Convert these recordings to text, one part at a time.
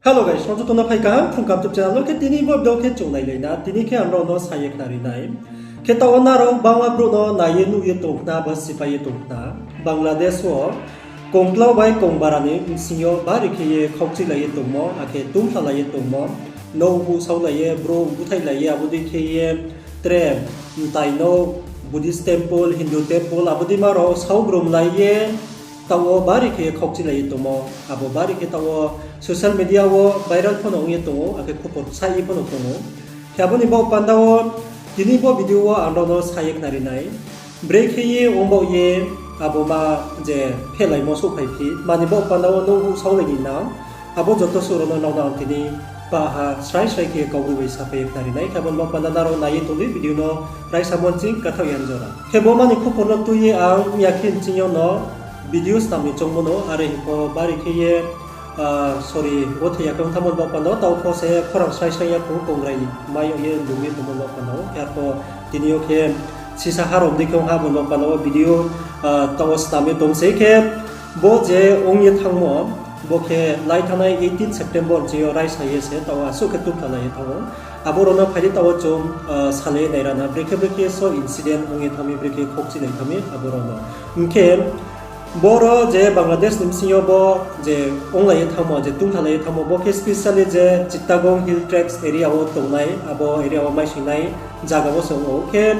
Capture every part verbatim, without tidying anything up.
Hello guys, nrao joto no phai kaham Phrung Kaham YouTube channel wo. Khe tini bo video khe chung nailai na, tini khe ang nrao no sa ye khnari nai. Khe taoh wo nrao bangma brouh no nai ye nuh ye tong khna ba sipai ye tong khna. Bangladesh wo kongklau bai kongbara ni bsing yo bari khe ye khaukchuilai ye tongmo, akhe tungphalai ye tongmo, nouh huhsaolai ye, brouh búthaihlai ye, abo dei khe ye tre mtai no Buddhist temple, Hindu temple, abo dei ma rao saogrumlai ye, taoh wo bari khe ye khaukchuilai ye tongmo, abo bari khe taoh wo social media wo viral pho no ong ye tong ou, akhe khupor saih ye pho no tong ou. Khe abo ni baoh panda wo tini bo video wo ang nrao no sa ye khnari nai. Brekhe ye ongbaoh ye abo ma je phehlaimo souhphaiphi, mani baoh panda wo nouh huhsaolai ni nang, abo joto suh rao no nrao no ang tini paha srai srai khe ye kaugru bai sapai ye khnari nai. Khe abo ni baoh panda nrao nai ye tong di video no raisa monching kathaoh ya jora. Khe bo mani khupor no tui ye ang miya khe nching yo no video snam ni choungmo no, are hing pho bari khe ye sorry, bo thai ya khe ong thanngmo ni baoh panda wo, taoh pho se khorang srai srai ya khe kongrai mai yag ye lung ye tongmo ni baoh panda wo. Khe arpho tini yo khe sisa harao dei khe ong ha, abo ni baoh panda wo video taoh wo snam ye tong sei khe, bo je ong ye thanngmo, bo khe lai thanngnai eighteen September nching yo raisa ye se taoh wo asuh khe tungphalai ye thanng ou. Abo rao no phai di taoh wo chung salai ye nai ra na, brekhe brekhe so incident ong ye thanng mi, brekhe khaukchuilai thanng mi abo rao no. Hing khe boro je Bangladesh ni bsing yo bo je onglai ye thanngmo, je tungphalai ye thanngmo, bo khe specially je Chittagong Hill Tracts area wo tongnai, abo area wo maisoingnai zaga wo se ong ou. Khe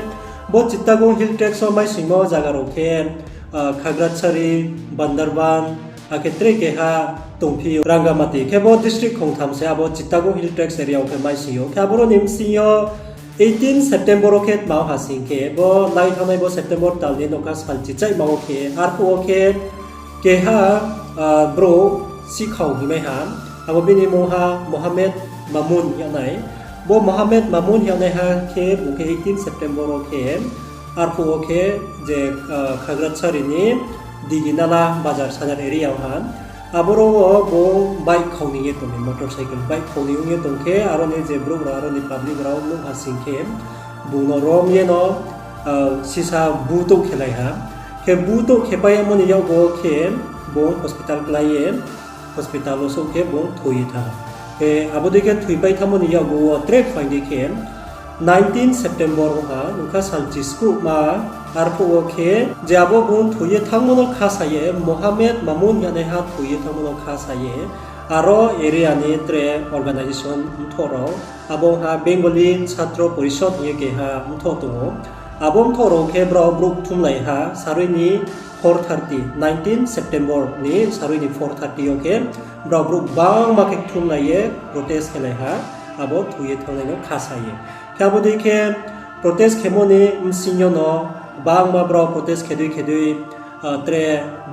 bo Chittagong Hill Tracts wo maisoingmo zaga rao khe Khagrachari, Bandarban, akhe tre keha tongphi ou Rangamati. Khe bo district khongtham se abo Chittagong Hill Tracts area wo khe maisoing ou. Khe aboro ni bsing yo eighteen September wo khe tma ong ha sing khe, bo lai thanngnai bo September tal ni nougkha sal chichaihma wo khe, arphuh wo khe keha brouh Sikhao hingmai ha, abo bini mmung ha Mohamed Mamun hing yagnai. Bo Mohamed Mamun hing yagnaiha khe bung khe eighteen September wo khe, arphuh wo khe je Khagrachari ni Diginala bazar sadar area ha, aboro wo bung bike khau ni ye tong mi, motorcycle bike khau ni ong ye tong khe, aro ni je brouh rao, aro ni public rao nuh ha sing khe, bung no rom ye no sisa butouh khelai ha. Khe butouh khepai yamo ni yakgu wo khe bung hospital klái ye, hospital wo souh khe bung thoi ye thanng ha. Khe abo dei khe thoipai thanngmo ni yakgu wo tre phaing di khe, nineteen September ong ha, nougkha sal chiskuhma, arphuh wo khe je abo bung thoi ye thanngmo no khasa ye, Mohamed Mamun hing yagnaiha thoi ye thanngmo no khasa ye, aro area ni tre organisation mthoh rao, abo ong ha Bengali Chhatro Porishod hing ye keha mthoh tong ou. Abo mthoh rao khe brao brouh kthumlai ha, sarui ni four thirty, nineteen September ni sarui ni four thirty yo khe brao brouh gbangma khe kthumlai ye protest khelai ha, abo thoi ye thanngnai no khasa ye. Khe abo dei khe protest khemo ni bsing yo no gbangma brao protest khe dei khe dei, tre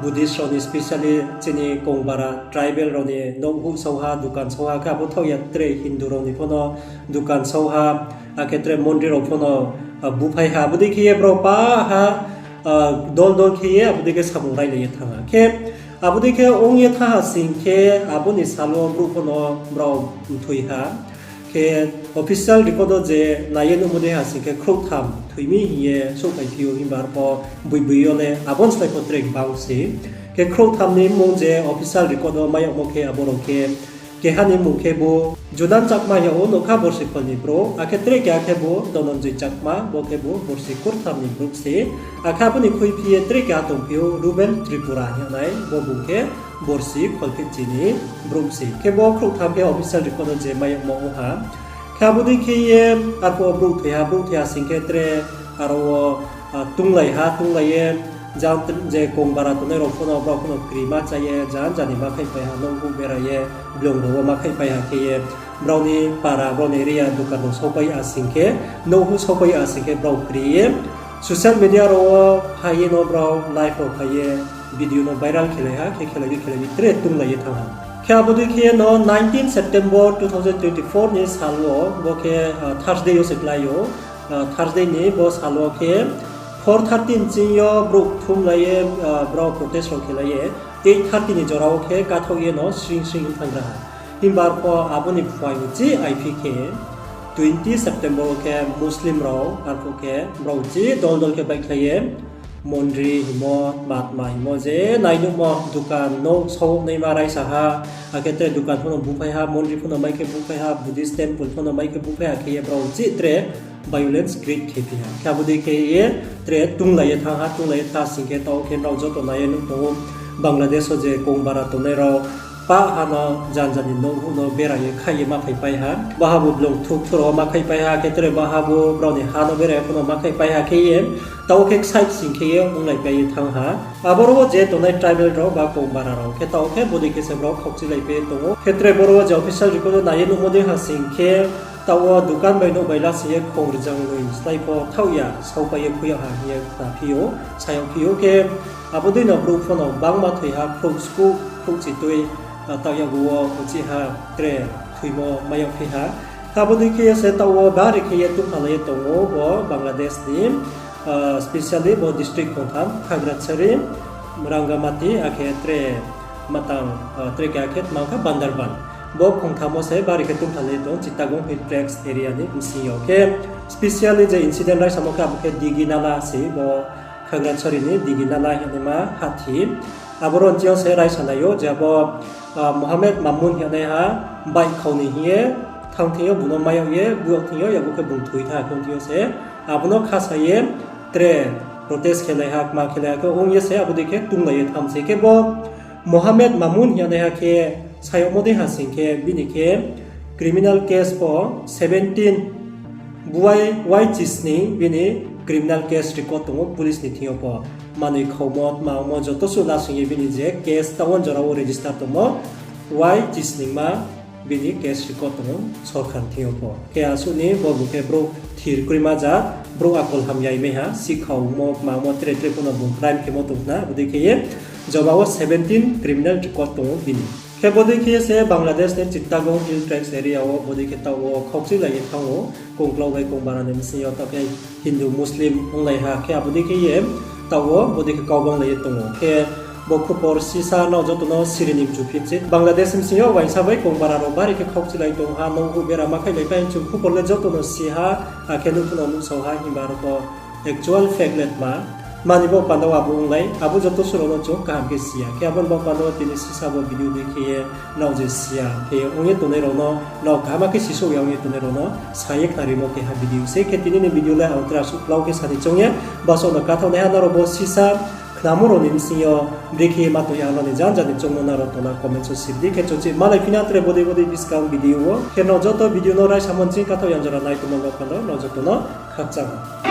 Buddhist rao ni, specially chini kongbara tribal rao ni nouh huhsao ha, dukan sao ha, khe abo thaoh ya tre Hindu rao ni pho no dukan sao ha, akhe tre mondri rao pho no búphai ha, abo dei khe ye brao pa ha, dol dol khe ye abo dei khe samung railai ye thanng ha. Khe abo dei khe ong ye thanng ha sing khe, abo ni sal wo brouh pho no brao mthoi ha. Khe official record wo je nai ye nuhmo dei ha sing khe khrouhtham thoi mi hing ye souhphaiphi ou, himba arpho boiboi yo le abo ni slái pho tre gbang se. Khe khrouhtham ni mmung je official record wo mai yagmo khe abo rao khe, keha ni mmung khe bo Junan Chakma hing yag ou, nougkha borsi kholni brouh, akhe tre keha khe bo Dhananjoy Chakma, bo khe bo borsi kurtham ni brouh se. Akhe abo ni khuiphi ye tre keha tongphi ou Ruben Tripura hing yagnai, bo bung khe borsi kholphehchi ni brouh se. Khe bo khrouhtham khe official record wo je mai yagmo ong ha. Khe abo dei khe ye arphuh wo brouh thoi ha, brouh thoi ha sing khe tre aro wo tunglai ha, tunglai ye jang je kongbara tongnai rao pho no, brao pho no krima chá ye, jang jani ma khaihpai ha, nouh huh bera ye, blong rao wo ma khaihpai ha khe ye, brao ni para, brao ni area dukan rao saopai ya sing khe, nouh huh saopai ya sing khe brao kri ye social media rao wo phai ye no brao live rao phai ye video no viral khelai ha, khe khelai di khelai di tre tunglai ye thanng ha. Khe abo dei khe ye no nineteen September two thousand twenty-four ni sal wo, bo khe Thursday yo se klái ou, Thursday ni bo sal wo khe four thirty nching yo brouh kthumlai ye brao protest rao khelai ye, eight thirty ni jora wo khe kathaoh ye no sring sring thanng ra ha. Himba arpho abo ni phuaing uchih aiphi khe twenty September wo khe Muslim rao arphuh khe brao uchih dol dol khe baihkhlai ye Mondri hingmo, matma hingmo, je nainuhmo dukan no saoh naima raisa ha, akhe tre dukan pho no buphai ha, mondri pho no mai khe buphai ha, Buddhist temple pho no mai khe buphai ha khe ye brao chih tre violence create khe phi ha. Khe abo dei khe ye tre tunglai ye thanng ha, tunglai ye thanng sing khe taoh khe nrao joto nai ye nuh tong ou, Bangladesh wo je Kongbara tongnai rao, pah ha no janja ni nouh huh no bera ye khaih ye ma phaipai ha. Bahabu blung thuh thuro wo ma khaihpai ha, khe tre bahabu brao ni ha no bera ye pho no ma khaihpai ha khe ye, taoh khe ksaih sing khe ye onglaipai ye thanng ha. Aboro wo je tongnai tribal rao ba Kongbara rao khe taoh khe bodei khe se brao khaukchilaipai ye tong ou. Khe tre boro wo je official record wo nai ye nuhmo dei ha sing khe, taoh wo dukan bai nouh bai la sing ye khong rzang noi slái pho thaoh ya, saopai ye khui yag ha hing ye khna phi ou, sa yag phi ou khe, abo dei no brouh pho no bangma thoi ha, khrouh skuh, khrouh chi tui, taoh yakgu wo uchih ha tre thoimo mai yag phi ha. Abo dei khe ye se taoh wo bari khe ye tungphalai ye tong ou bo Bangladesh ni, specially bo district khongtham, Khagrachari, Rangamati, akhe tre matang, tre keha khe tma kha Bandarban. Bo khongtham wo se bari khe tungphalai ye tong, Chittagong Hill Tracts area ni bsing yo khe, specially je incident raisamo khe abo khe Digi Nala se bo Khagrachari ni Digi Nala hingnaima hathi. Aboro nching yo se raisanai ou je abo, Mohamed Mamun hingnaiha bike khau ni hing ye thanng thing yo bung no mai yag ye bu yag thing yo, abo khe bung thoi thanng thing yo se, abo no khasa ye tre protest khelai ha, kma khelai ha khe ong ye se abo dei khe tunglai ye thanng se khe bo Mohamed Mamun hingnaiha khe sayagmo dei ha sing khe bini khe criminal case pho seventeen, buai wai chisning bini criminal case record tong ou police ni thing yo pho. Manoi khaumo, tma ongmo joto suh lasing ye bini je case taoh wo jora wo register tongmo, wai chisningma bini case record tong ou sorkar ni thing yo pho. Khe asuh ni bo bung khe brouh thir kroima ja, brouh akol hamya mai ha, sikhaumo, tma ongmo tre tre pho no bung crime khemo tong khna, abo dei khe ye jora wo seventeen criminal record tong ou bini. Khe bodei khe ye se Bangladesh ni Chittagong Hill Tracts area wo bodei khe taoh wo khaukchilai ye thanng ou, kongklau bai kongbara ni bsing yo taoh khe Hindu Muslim onglai ha khe abo dei khe ye taoh wo bodei khe kau banglai ye tong ou. Khe bo khupor sisa nrao joto no siri ni mchu phi se. Bangladesh bsing yo uaingsa bai kongbara rao bari khe khaukchilai tong ha, nouh huh bera ma khaihlaipai hing chung khupor le joto no si ha, akhe nuh pho no nuhsao ha, himba aro pho actual fact le tma, tma ni bo panda wo abo onglai, abo joto suh rao no chung kaham khe si ya. Khe abo ni bo panda wo tini sisa bo video dei khe ye nrao je si ya khe ong ye tongnai rao no, nrao kaham khe sisouh ya ong ye tongnai rao no sa ye khnarimo keha video se. Khe tini ni video le ang tre asuh klau khe sa ni choung ye, bsaoh no kathaohnaiha nrao bo sisa khnamo rao ni bsing yo brekhe ye ma tong ya, nrao ni janja ni choungmo nrao tola comment wo sir di. Khe chung chih malai phi na tre bodei bodei buskang video wo. Khe nrao joto video no raisamo nching kathaoh yang jora nai tongmo bo panda wo nrao joto no khakchang ha.